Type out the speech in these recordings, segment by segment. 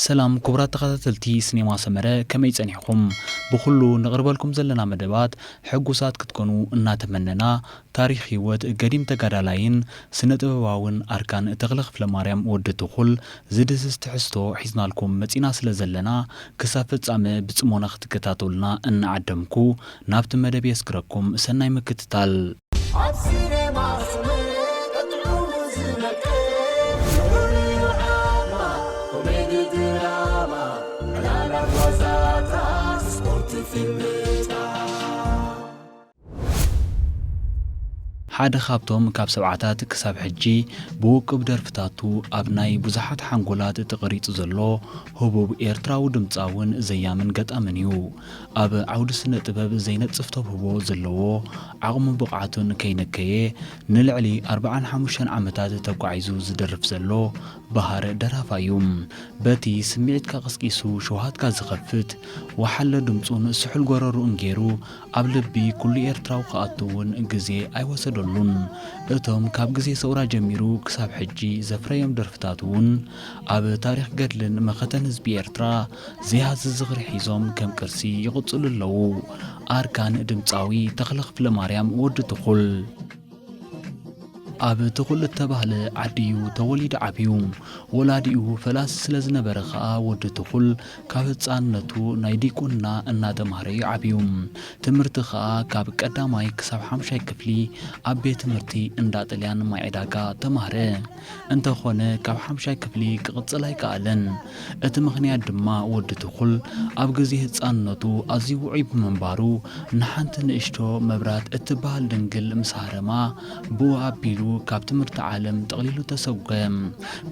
ሰላም ክቡራት ተኸታተልቲ ሲኔማ ሰመረ፣ ከመይ ጸኒሕኩም? ብኹሉ ንቕርበልኩም ዘለና መደባት ሕጉሳት ክትኮኑ እናተመነና፣ ታሪኽ ህይወት ገዲም ተጋዳላይን ስነ ጥበባውን ኣርካን ተኽለ ክፍለማርያም ወዲ ትኹል ዝድህስስ ትሕዝቶ ሒዝናልኩም መጺና ስለ ዘለና፣ ክሳብ ፍጻመ ብጽሞና ክትከታተሉና እናዓደምኩ፣ ናብቲ መደብ የስግረኩም። ሰናይ ምክትታል። ኣብ ሲኔማ ሰመረ ጥዑም ዝነቅል ፍሉይ ዓማ፣ ኮሜዲ ድራማ፣ ዕላላት ዋዛታት፣ ስፖርት ፊልምታት። ሓደ ካብቶም ካብ ሰብዓታት ክሳብ ሕጂ ብውቁብ ደርፍታቱ ኣብ ናይ ብዙሓት ሓንጎላት ተቐሪጹ ዘሎ ህቡብ ኤርትራዊ ድምጻውን ዘያምን ገጣምን እዩ። ኣብ ዓውዲ ስነ ጥበብ ዘይነጽፍ ተውህቦ ዘለዎ፣ ዓቕሙን ብቕዓቱን ከይነከየ ንልዕሊ ኣርብዓን ሓሙሽተን ዓመታት ተጓዒዙ ዝደርፍ ዘሎ በሃር ደራፋይ እዩ። በቲ ስምዒትካ ቀስቂሱ ሸውሃትካ ዝኸፍት ወሓለ ድምጹን ስሑል ጎረርኡን ገይሩ ኣብ ልቢ ኩሉ ኤርትራዊ ክኣቱ እውን ግዜ ኣይወሰደሉን። እቶም ካብ ግዜ ሰውራ ጀሚሩ ክሳብ ሕጂ ዘፍረዮም ደርፍታት እውን ኣብ ታሪኽ ገድልን መኸተን ህዝቢ ኤርትራ ዘይሃስስ ዝኽሪ ሒዞም ከም ቅርሲ ይቕጽሉ ኣለዉ። ኣርካን ድምጻዊ ተኽለ ክፍለማርያም ወዲ ትኹል። ኣብ ትኹል እተባህለ ዓዲ እዩ ተወሊዱ ዓብዩ። ወላዲኡ ፈላሲ ስለ ዝነበረ ኸኣ ወዲ ትኹል ካብ ህጻንነቱ ናይ ዲቁና እናተማህረ እዩ ዓብዩ። ትምህርቲ ኸኣ ካብ ቀዳማይ ክሳብ ሓምሻይ ክፍሊ ኣብ ቤት ትምህርቲ እንዳ ጥልያን ማይ ዕዳጋ ተማህረ። እንተኾነ ካብ ሓምሻይ ክፍሊ ክቕጽል ኣይከኣለን። እቲ ምኽንያት ድማ ወዲ ትኹል ኣብ ግዜ ህጻንነቱ ኣዝዩ ውዑይ ብምንባሩ ንሓንቲ ንእሽቶ መብራት እትበሃል ድንግል ምስ ሃረማ ብኡ ኣቢሉ ካብ ትምህርቲ ዓለም ጠቕሊሉ ተሰጎገ።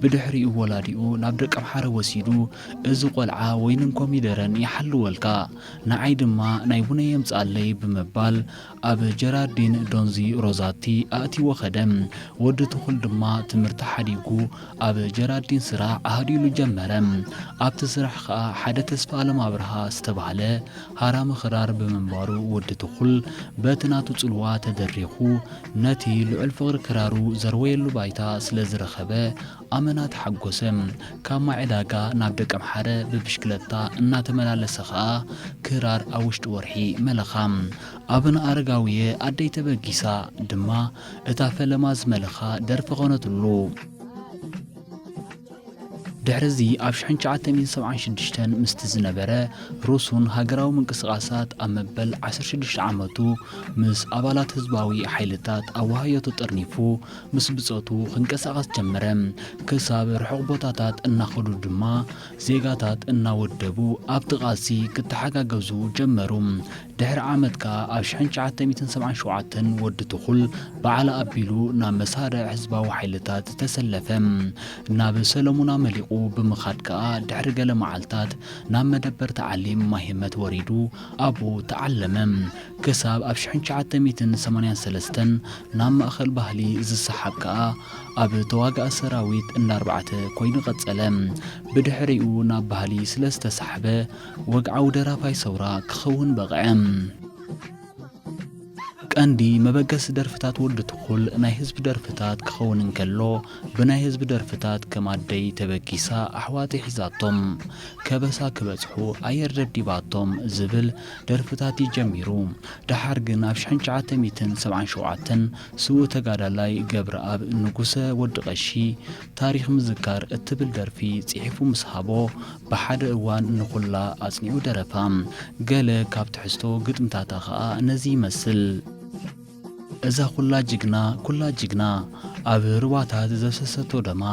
ብድሕሪኡ ወላዲኡ ናብ ደቀምሓረ ወሲዱ፣ "እዚ ቆልዓ ወይንን ኮሚደረን ይሓልወልካ፣ ንዓይ ድማ ናይ ቡነይ የምጽኣለይ" ብምባል ኣብ ጀራርዲን ዶንዚ ሮዛቲ ኣእትይዎ ኸደ። ወዲ ትኹል ድማ ትምህርቲ ሓዲጉ ኣብ ጀራርዲን ስራሕ ኣሃዲሉ ጀመረ። ኣብቲ ስራሕ ኸኣ ሓደ ተስፋኣለም ኣብርሃ ዝተባህለ ሃራሚ ክራር ብምንባሩ ወዲ ትኹል በቲ ናቱ ጽልዋ ተደሪኹ ነቲ ልዑል ፍቕሪ ክራሩ ዘርወየሉ ባይታ ስለ ዝረኸበ ኣመና ተሓጎሰ። ካብ ማይ ዕዳጋ ናብ ደቀምሓረ ብብሽክለታ እናተመላለሰ ኸኣ ክራር ኣብ ውሽጢ ወርሒ መለኻ። ኣቡነ ኣረጋውየ ኣደይ ተበጊሳ ድማ እታ ፈለማ ዝመለኻ ደርፊ ኾነትሉ። ድሕርዚ ኣብ ሽሕን ትሽዓተ ሚእትን ሰብዓን ሽዱሽተን ምስቲ ዝነበረ ሩሱን ሃገራዊ ምንቅስቓሳት ኣብ መበል ዓሰርተ ሽዱሽተ ዓመቱ ምስ ኣባላት ህዝባዊ ሓይልታት ኣብ ዋህዮ ተጠርኒፉ ምስ ብጾቱ ክንቀሳቐስ ጀመረ። ክሳብ ርሑቕ ቦታታት እናኸዱ ድማ ዜጋታት እናወደቡ ኣብቲ ቃልሲ ክተሓጋገዙ ጀመሩ። ድሕሪ ዓመት ከኣ ኣብ ሽሕን ትሽዓተ ሚእትን ሰብዓን ሸውዓተን ወዲ ትኹል በዓል ኣቢሉ ናብ መሳርዕ ህዝባዊ ሓይልታት ተሰለፈ። ናብ ሰለሙና መሊቑ ብምኻድ ከኣ ድሕሪ ገለ መዓልታት ናብ መደበር ተዓሊም ማይ ህመት ወሪዱ ኣብኡ ተዓለመ። ክሳብ ኣብ ሽሕን ትሽዓተ ሚእትን ሰማንያን ሰለስተን ናብ ማእኸል ባህሊ ዝሰሓብ ከኣ ኣብ ተዋጋኢ ሰራዊት እንዳ ኣርባዕተ ኮይኑ ቀጸለ። ብድሕሪኡ ናብ ባህሊ ስለ ዝተሳሕበ ወግዓዊ ደራፋይ ሰውራ ክኸውን በቕዐ። ቀንዲ መበገሲ ደርፍታት ወዲ ትኹል ናይ ህዝቢ ደርፍታት ክኸውን እንከሎ፣ ብናይ ህዝቢ ደርፍታት ከም ኣደይ ተበጊሳ ኣሕዋተይ ሒዛቶም፣ ከበሳ ክበጽሑ ኣየር ደብዲባቶም ዝብል ደርፍታት እዩ ጀሚሩ። ደሓር ግን ኣብ ሽሕን ትሽዓተ ሚእትን ሰብዓን ሸውዓተን ስዉእ ተጋዳላይ ገብረኣብ ንጉሰ ወዲ ቀሺ ታሪኽ ምዝካር እትብል ደርፊ ጽሒፉ ምስ ሃቦ፣ ብሓደ እዋን ንኹላ ኣጽኒዑ ደረፋ። ገለ ካብ ትሕዝቶ ግጥምታታ ኸኣ ነዚ ይመስል። እዛ ኩላ ጅግና፣ ኩላ ጅግና፣ ኣብ ሩባታት ዘፍሰሰቶ ደማ፣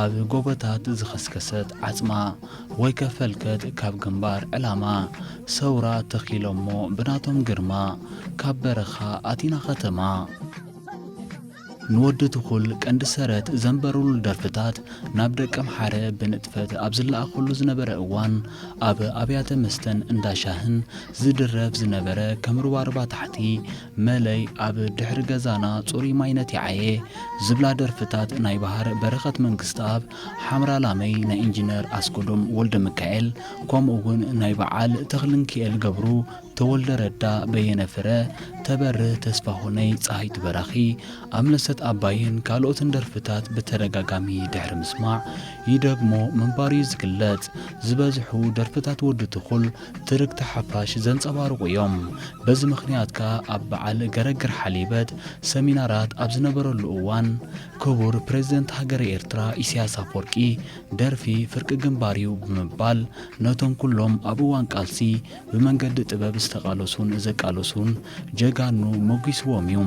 ኣብ ጎቦታት ዝኸስከሰት ዓጽማ፣ ወይ ከፈልከት ካብ ግንባር ዕላማ፣ ሰውራ ተኺሎሞ ብናቶም ግርማ፣ ካብ በረኻ ኣቲና ኸተማ። ንወዲ ትኹል ቀንዲ ሰረት ዘንበሩሉ ደርፍታት ናብ ደቀምሓረ ብንጥፈት ኣብ ዝለኣኸሉ ዝነበረ እዋን፣ ኣብ ኣብያተ መስተን እንዳ ሻህን ዝድረፍ ዝነበረ ከም ሩባሩባ ታሕቲ፣ መለይ ኣብ ድሕሪ ገዛና ጽሩይ ማይ ነቲዓየ ዝብላ ደርፍታት ናይ በሃር በረኸት መንግስተኣብ፣ ሓምራ ላመይ ናይ ኢንጂነር ኣስገዶም ወልደሚካኤል፣ ከምኡ እውን ናይ በዓል ተኽልንኪኤል ገብሩ፣ ተወልደ ረዳ፣ በየነ ፍረ፣ ተበርህ ተስፋሁነይ፣ ጸሃይቱ በራኺ፣ ኣምለሰት ኣባይን ካልኦትን ደርፍታት ብተደጋጋሚ ድሕሪ ምስማዕ ይደግሞ ምንባሩ እዩ ዝግለጽ። ዝበዝሑ ደርፍታት ወዲ ትኹል ትርክቲ ሓፋሽ ዘንጸባርቑ እዮም። በዚ ምኽንያት ከኣ ኣብ በዓል ገረግር ሓሊበት ሰሚናራት ኣብ ዝነበረሉ እዋን ክቡር ፕሬዝደንት ሃገረ ኤርትራ ኢሳያስ ኣፈወርቂ ደርፊ ፍርቂ ግንባር እዩ ብምባል ነቶም ኩሎም ኣብ እዋን ቃልሲ ብመንገዲ ጥበብ ዝተቓለሱን ዘቃለሱን ጀጋኑ መጒስዎም እዩ።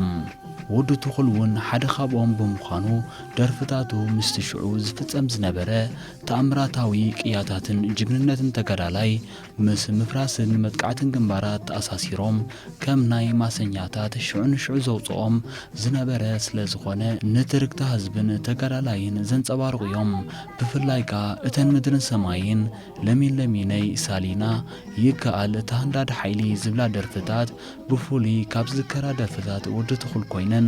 ወዲ ትኹል እውን ሓደ ካብኦም ብምዃኑ ደርፍታቱ ምስቲ ሽዑ ዝፍጸም ዝነበረ ተኣምራታዊ ቅያታትን ጅግንነትን ተጋዳላይ ምስ ምፍራስን መጥቃዕትን ግንባራት ተኣሳሲሮም ከም ናይ ማሰኛታት ሽዑ ንሽዑ ዘውጽኦም ዝነበረ ስለ ዝኾነ ንትርክታ ህዝብን ተጋዳላይን ዘንጸባርቑ እዮም። ብፍላይ ከኣ እተን ምድርን ሰማይን፣ ለሚን ለሚነይ፣ ሳሊና፣ ይከኣል፣ እታ ሃንዳድ ሓይሊ ዝብላ ደርፍታት ብፍሉይ ካብ ዝዝከራ ደርፍታት ወዲ ትኹል ኮይነን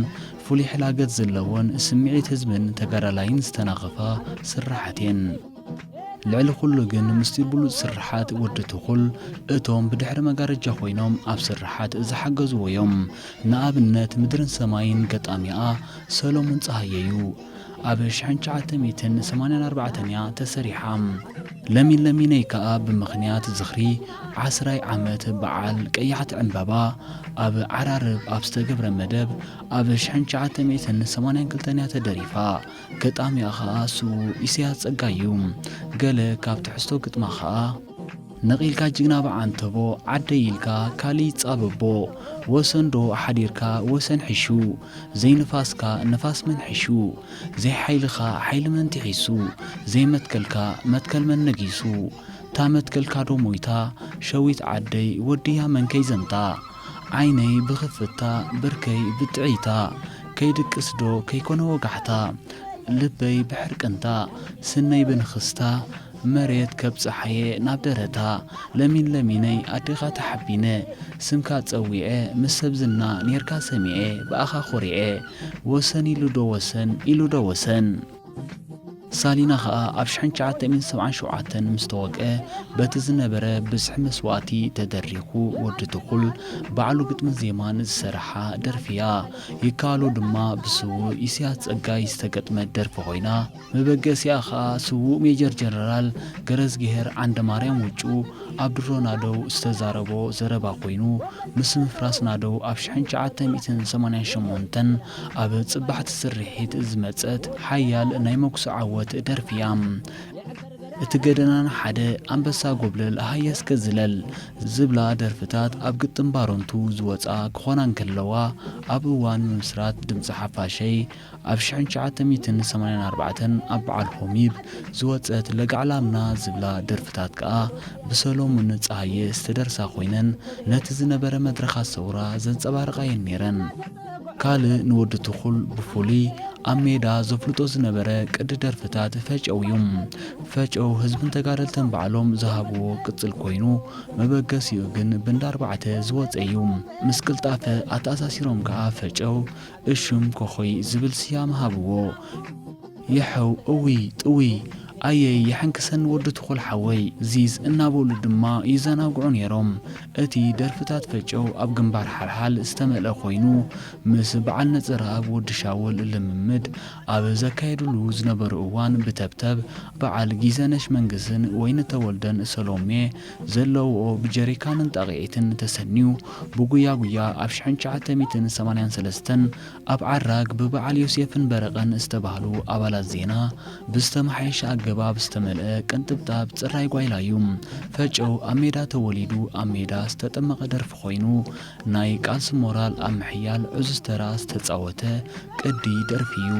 ፍሉይ ሕላገት ዘለወን ስምዒት ህዝብን ተጋዳላይን ዝተናኸፋ ስርሓት እየን። ልዕሊ ኩሉ ግን ምስቲ ብሉጽ ስርሓት ወዲ ትኹል እቶም ብድሕሪ መጋረጃ ኮይኖም ኣብ ስርሓት ዝሓገዝዎ እዮም። ንኣብነት ምድርን ሰማይን ገጣሚኣ ሰሎሞን ጸሃየ እዩ። ኣብ ሽሕን ትሽዓተ ሚእትን ሰማንያን ኣርባዕተን እያ ተሰሪሓ። ለሚን ለሚነይ ከኣ ብምኽንያት ዝኽሪ ዓስራይ ዓመት በዓል ቀያሕቲ ዕምባባ ኣብ ዓራርብ ኣብ ዝተገብረ መደብ ኣብ ሽሕን ትሽዓተ ሚእትን ሰማንያን ክልተን እያ ተደሪፋ። ገጣሚኣ ከኣ ስዉእ ኢሳያስ ጸጋይ እዩ። ገለ ካብ ትሕዝቶ ግጥማ ከኣ፣ ነቒልካ ጅግና በዓንተቦ፣ ዓደይ ኢልካ ካልእ ይጻበቦ፣ ወሰንዶ ሓዲርካ ወሰን ሕሹ፣ ዘይንፋስካ ንፋስ መን ሕሹ፣ ዘይሓይልኻ ሓይሊ መን ትሒሱ፣ ዘይመትከልካ መትከል መን ነጊሱ፣ እታ መትከልካ ዶ ሞይታ፣ ሸዊት ዓደይ ወድያ መን ከይዘምታ፣ ዓይነይ ብኽፍታ ብርከይ ብጥዕይታ፣ ከይድቅስ ዶ ከይኮነ ወጋሕታ፣ ልበይ ብሕርቅንታ፣ ስነይ ብንኽስታ፣ መሬት ከብጽሓየ ናብ ደረታ፣ ለሚን ለሚነይ ኣዴኻ ተሓቢነ፣ ስምካ ጸዊዐ፣ ምስ ሰብ ዝና ኔርካ ሰሚዐ፣ ብኣኻ ኮሪዐ፣ ወሰን ኢሉ ዶ ወሰን፣ ኢሉ ዶ ወሰን። ሳሊና ኸኣ ኣብ ሽሕን ትሽዓተ ሚእትን ሰብዓን ሸውዓተን ምስ ተወግአ፣ በቲ ዝነበረ ብዝሒ መስዋእቲ ተደሪኹ፣ ወዲ ትኹል ባዕሉ ግጥምን ዜማን ዝሰርሓ ደርፊ እያ። ይከኣሎ ድማ ብስዉእ ኢሳያስ ጸጋይ ዝተገጥመት ደርፊ ኮይና፣ መበገሲኣ ኸኣ ስዉእ ሜጀር ጀነራል ገረዝግሄር ዓንደማርያም ውጩ ኣብ ድሮ ናደው ዝተዛረቦ ዘረባ ኮይኑ፣ ምስ ምፍራስ ናደው ኣብ ሽሕን ትሽዓተ ሚእትን ሰማንያን ሸሞንተን ኣብ ጽባሕቲ ስርሒት ዝመጸት ሓያል ናይ መጉሲ ዓወት ደርፊ እያ። እቲ ገደናና ሓደ፣ ኣንበሳ ጎብለል፣ ሃየ እስከ ዝለል ዝብላ ደርፍታት ኣብ ግጥም ባረንቱ ዝወጻ ክኾና እንከለዋ፣ ኣብ እዋን ምምስራት ድምጺ ሓፋሸይ ኣብ ሽሕን ትሽዓተ ሚእትን ሰማንያን ኣርባዕተን ኣብ በዓል ሆሚብ ዝወጸት ለጋዕላምና ዝብላ ደርፍታት ከኣ ብሰሎሙን ጸሃየ ዝተደርሳ ኮይነን ነቲ ዝነበረ መድረኻት ሰውራ ዘንጸባርቓ እየን ነይረን። ካልእ ንወዲ ትኹል ብፍሉይ ኣብ ሜዳ ዘፍልጦ ዝነበረ ቅዲ ደርፍታት ፈጨው እዩ። ፈጨው ህዝብን ተጋደልትን ባዕሎም ዝሃብዎ ቅጽል ኮይኑ፣ መበገሲኡ ግን ብንዳ ኣርባዕተ ዝወጸ እዩ። ምስ ቅልጣፈ ኣተኣሳሲሮም ከኣ ፈጨው እሹም ኮኾይ ዝብል ስያመ ሃብዎ። የሐው እውይ ጥውይ ኣየይ የሐንክሰኒ ወዲ ትኹል ሓወይ ዚዝ እናበሉ ድማ ይዘናግዑ ነይሮም። እቲ ደርፍታት ፈጨው ኣብ ግንባር ሓልሓል ዝተመልአ ኮይኑ፣ ምስ በዓል ነጸረኣብ ወዲ ሻውል ልምምድ ኣብ ዘካየድሉ ዝነበሩ እዋን ብተብተብ በዓል ጊዘነሽ መንግስን ወይኒ ተወልደን ሰሎሜ ዘለውኦ ብጀሪካንን ጣቕዒትን ተሰንዩ ብጉያ ጉያ ኣብ ሽሕን ትሽዓተ ሚእትን ሰማንያን ሰለስተን ኣብ ዓራግ ብበዓል ዮሴፍን በረቐን ዝተባህሉ ኣባላት ዜና ብዝተመሓየሸ ኣገባብ ዝተመልአ ቅንጥብጣብ ጽራይ ጓይላ እዩ። ፈጨው ኣብ ሜዳ ተወሊዱ ኣብ ሜዳ ዝተጠመቐ ደርፊ ኮይኑ ናይ ቃልሲ ሞራል ኣብ ምሕያል ዕዙዝ ተራ ዝተጻወተ ቅዲ ደርፊ እዩ።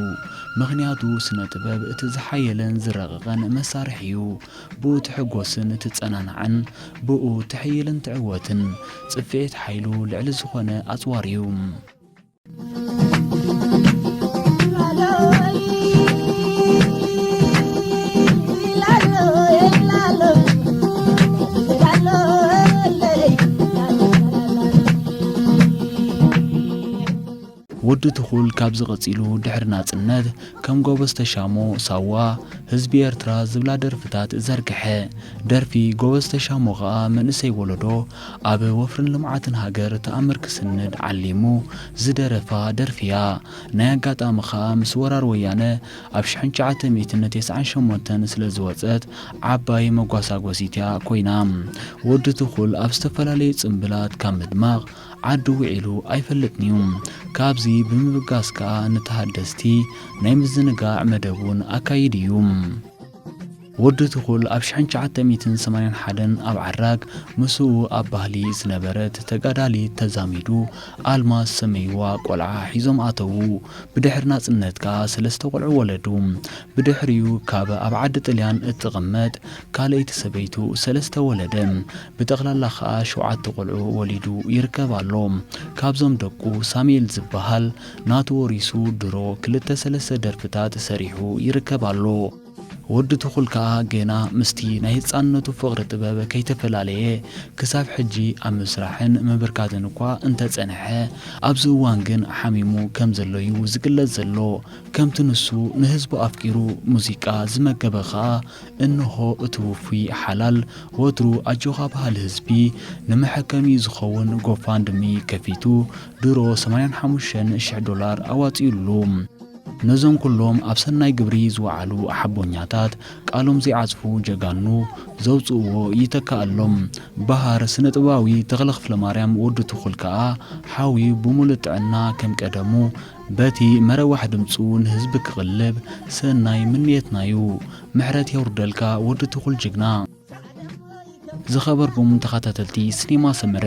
ምኽንያቱ ስነ ጥበብ እቲ ዝሓየለን ዝረቐቐን መሳርሒ እዩ። ብኡ ትሕጎስን ትጸናናዕን፣ ብኡ ትሕይልን ትዕወትን። ጽፍዒት ሓይሉ ልዕሊ ዝኾነ ኣጽዋር እዩ። ወዲ ትኹል ካብዚ ቀጺሉ ድሕሪ ናጽነት ከም ጎበዝ ተሻሞ፣ ሳዋ፣ ህዝቢ ኤርትራ ዝብላ ደርፍታት ዘርግሐ። ደርፊ ጎበዝ ተሻሞ ከኣ መንእሰይ ወለዶ ኣብ ወፍርን ልምዓትን ሃገር ተኣምር ክስንድ ዓሊሙ ዝደረፋ ደርፊ እያ። ናይ ኣጋጣሚ ከኣ ምስ ወራር ወያነ ኣብ ሽሕን ትሽዓተ ሚእትን ተስዓን ሸሞንተን ስለ ዝወጸት ዓባይ መጓሳጎሲት እያ ኮይና። ወዲ ትኹል ኣብ ዝተፈላለዩ ጽምብላት ካብ ምድማቕ ዓዱ ውዒሉ ኣይፈልጥን እዩ። ካብዚ ብምብጋስ ከኣ ንተሃደስቲ ናይ ምዝንጋዕ መደብ እውን ኣካይዱ እዩ። ወዲ ትኹል ኣብ ሽሕን ትሽዓተ ሚእትን ሰማንያን ሓደን ኣብ ዓራግ ምስኡ ኣብ ባህሊ ዝነበረት ተጋዳሊት ተዛሚዱ ኣልማዝ ሰመይዋ ቆልዓ ሒዞም ኣተዉ። ብድሕሪ ናጽነት ከኣ ሰለስተ ቆልዑ ወለዱ። ብድሕሪኡ ካብ ኣብ ዓዲ ጥልያን እትቕመጥ ካልኣይቲ ሰበይቱ ሰለስተ ወለደ። ብጠቕላላ ከኣ ሸውዓተ ቆልዑ ወሊዱ ይርከብ ኣሎ። ካብዞም ደቁ ሳሙኤል ዝበሃል ናቱ ወሪሱ ድሮ ክልተ ሰለስተ ደርፍታት ሰሪሑ ይርከብ ኣሎ። ወዲ ትኹል ከኣ ገና ምስቲ ናይ ህጻንነቱ ፍቕሪ ጥበብ ከይተፈላለየ ክሳብ ሕጂ ኣብ ምስራሕን ምብርካትን እኳ እንተጸንሐ፣ ኣብዚ እዋን ግን ሓሚሙ ከም ዘሎ እዩ ዝግለጽ ዘሎ። ከምቲ ንሱ ንህዝቡ ኣፍቂሩ ሙዚቃ ዝመገበ ከኣ እንሆ እቲ ውፉይ ሓላል ወትሩ ኣጆኻ በሃሊ ህዝቢ ንመሐከሚ ዝኸውን ጎፋንድሚ ከፊቱ ድሮ ሰማንያን ሓሙሽተን ሽሕ ዶላር ኣዋጺኡሉ። ነዞም ኩሎም ኣብ ሰናይ ግብሪ ዝወዓሉ ሓቦኛታት ቃሎም ዘይዓጽፉ ጀጋኑ ዘውጽእዎ ይተክኣሎም። በሃር ስነ ጥበባዊ ተኽለ ክፍለማርያም ወዲ ትኹል ከኣ ሓውዩ ብምሉእ ጥዕና ከም ቀደሙ በቲ መረዋሕ ድምጹ ንህዝቢ ክቕልብ ሰናይ ምንየትናዩ። ምሕረት የውርደልካ ወዲ ትኹል ጅግና። ዝኸበርኩም ተኸታተልቲ ሲኔማ ሰመረ፣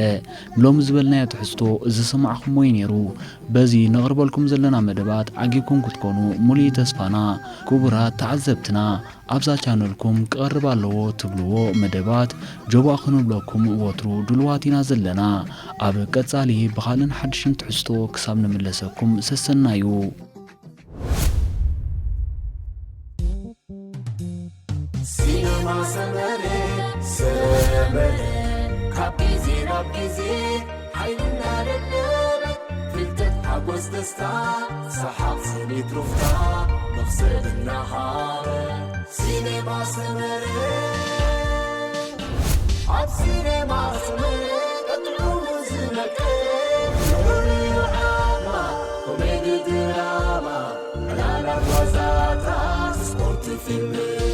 ንሎሚ ዝበልናዮ ትሕዝቶ ዝሰማዕኹምዎ እዩ ነይሩ። በዚ ነቕርበልኩም ዘለና መደባት ዓጊብኩም ክትኮኑ ሙሉእ ተስፋና። ክቡራት ተዓዘብትና፣ ኣብዛ ቻነልኩም ክቐርብ ኣለዎ ትብልዎ መደባት ጆባእ ክንብለኩም ወትሩ ድልዋት ኢና ዘለና። ኣብ ቀጻሊ ብኻልእን ሓድሽን ትሕዝቶ ክሳብ ንምለሰኩም ሰሰናዩ። ሲነማ ሰመረ ሰመረ ካብ ግዜ ናብ ግዜ ሓይልና ለለበ ፍልጠት ሓጎስ ደስታ ሰሓቕ ስኒት ሩፍታ መኽሰብ እናሃበ ሲነማ ሰመረ ኣብ ሲነማ ሰመረ ቀጥዑ ዝመቀ ፍሉይ ዓማ ኮሜዲ ድራማ ዕላላት ዋዛታት ስፖርት ፊልም